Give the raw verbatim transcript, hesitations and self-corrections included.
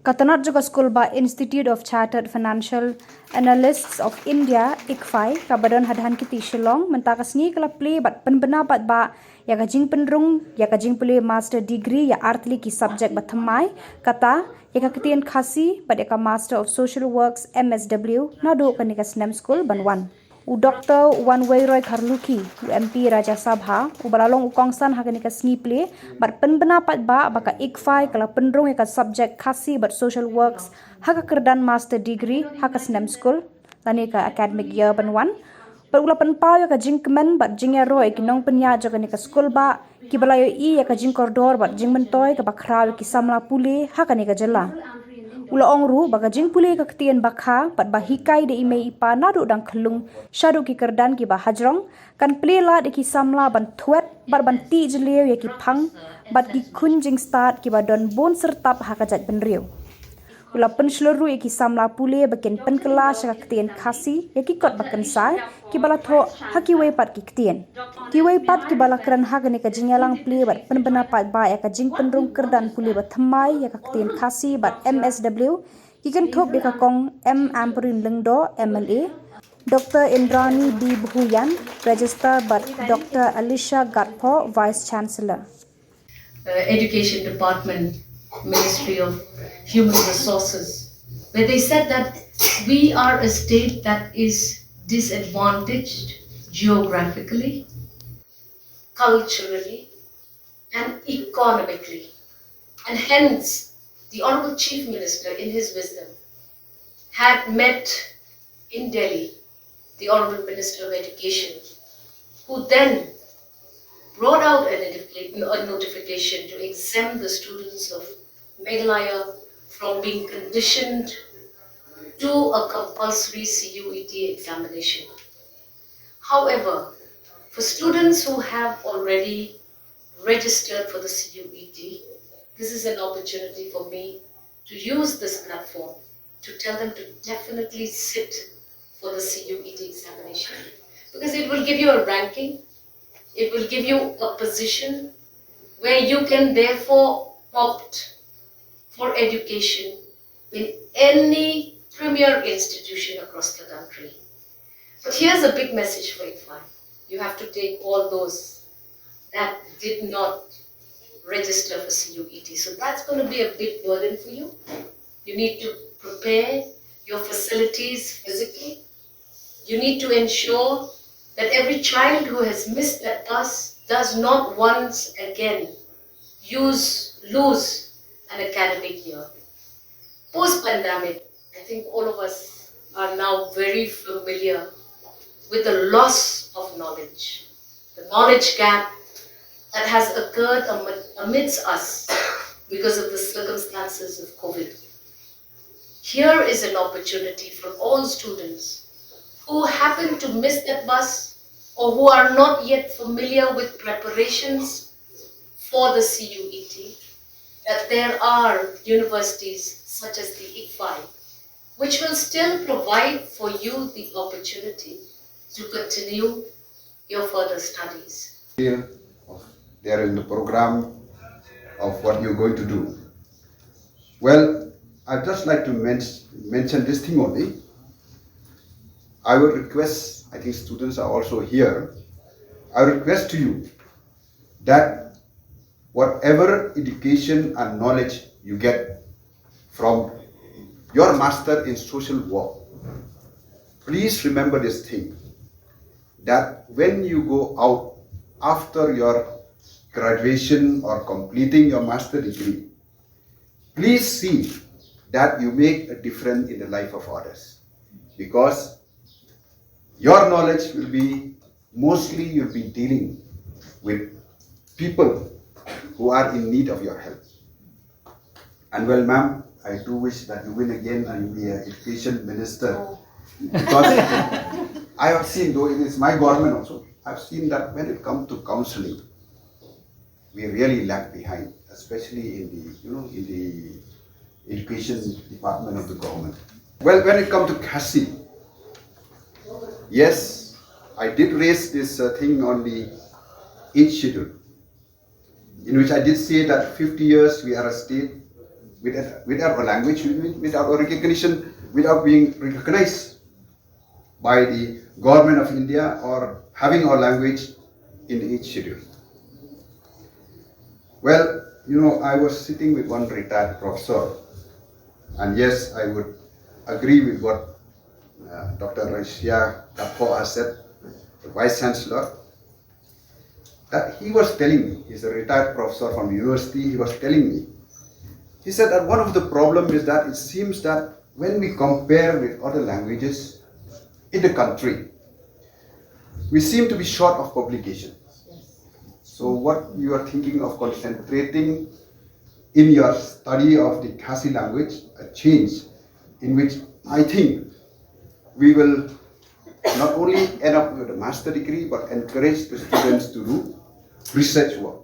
Ka tnat jong ka skulbah Institute of Chartered Financial Analysts of India, ICFAI, kaba don ha Dhankheti, Shillong, mynta ka sngi ka la plie bad pynbna paidbah ïa ka jingpynrung ïa ka jingpule master degree ïa artylli ki subject bathymmai, kata ïa ka ktien Khasi bad ïa ka Master of Social Works, M S W, naduh kane ka snem skul ban wan. U Doktor Wanweiroy Kharlukhi, u M P Rajya Sabha, uba la long u kongsan ha kane ka sngi plie bad pynbna paidbah ba ka ICFAI ka la pynrung ïa ka subject Khasi bad Social Works ha ka kyrdan master degree ha ka snem skul lane ka academic year ban wan. Bad u la pynpaw ïa ka jingkmen bad jingïaroh ïa ki nongpynïaid jong kane ka skulbah kiba la ïohi ïa ka jingkordor bad jingmyntoi kaba khraw ïa ki samla pule ha kane ka jylla. U la ong ruh ba ka jingpule ka ktien bakha bad ba hikai da i mei i pa naduh dang khyllung shaduh ki kyrdan kiba hajrong kan plie lad ïa ki samla ban thwet bad ban tih jylliew ïa ki phang bad ki khun jingstad kiba don bun syrtap ha ka jaitbynriew. U la pynshlur ruh ïa ki samla pule ba kin pynkylla sha ka ktien Khasi ïa ki kot ba kynsai kiba la thoh ha kiwei pat ki ktien. Kiwei pat kiba la kren ha kane ka jingïalang plie bad pynbna paidbah ïa ka jingpynrung kyrdan pule bathymmai ïa ka ktien Khasi bad M S W, ki kynthup ïa ka Kong M Ampareen Lyngdoh, M L A, Doktor Indrani D Bhuyan, Registrar, bad Doktor Alicia Gatphoh, Vice Chancellor. Uh, Education Department, Ministry of Human Resources, where they said that we are a state that is disadvantaged geographically, culturally, and economically. And hence, the Honorable Chief Minister, in his wisdom, had met in Delhi the Honorable Minister of Education, who then brought out a, notifica- a notification to exempt the students of Meghalaya from being conditioned to a compulsory C U E T examination. However, for students who have already registered for the C U E T, this is an opportunity for me to use this platform to tell them to definitely sit for the C U E T examination, because it will give you a ranking, it will give you a position where you can therefore opt for education in any premier institution across the country. But here's a big message for ICFAI. You have to take all those that did not register for C U E T. So that's going to be a big burden for you. You need to prepare your facilities physically. You need to ensure that every child who has missed that bus does not once again use lose an academic year. Post pandemic, I think all of us are now very familiar with the loss of knowledge, the knowledge gap that has occurred amid, amidst us because of the circumstances of COVID. Here is an opportunity for all students who happen to miss that bus or who are not yet familiar with preparations for the C U E T, that there are universities such as the ICFAI which will still provide for you the opportunity to continue your further studies. Still of there in the program of what you're going to do. Well, I'd just like to men- mention this thing only. I would request, I think students are also here, I would request to you that whatever education and knowledge you get from your master in social work, please remember this thing, that when you go out after your graduation or completing your master degree, please see that you make a difference in the life of others, because your knowledge will be, mostly you'll be dealing with people who are in need of your help. And well, ma'am, I do wish that you win again and you be an education minister. Because I have seen, though it is my government also, I've seen that when it comes to counseling, we really lag behind, especially in the, you know, in the education department of the government. Well, when it comes to Khasi, yes, I did raise this uh, thing on the eighth schedule, in which I did say that fifty years we are a state, without, without our language, without our recognition, without being recognized by the government of India or having our language in each schedule. Well, you know, I was sitting with one retired professor, and yes, I would agree with what uh, Doctor Rashia Kapho has said, the Vice Chancellor, that he was telling me, he's a retired professor from university, he was telling me, he said that one of the problem is that it seems that when we compare with other languages in the country, we seem to be short of publication. So what you are thinking of concentrating in your study of the Khasi language, a change in which I think we will not only end up with a master degree, but encourage the students to do research work.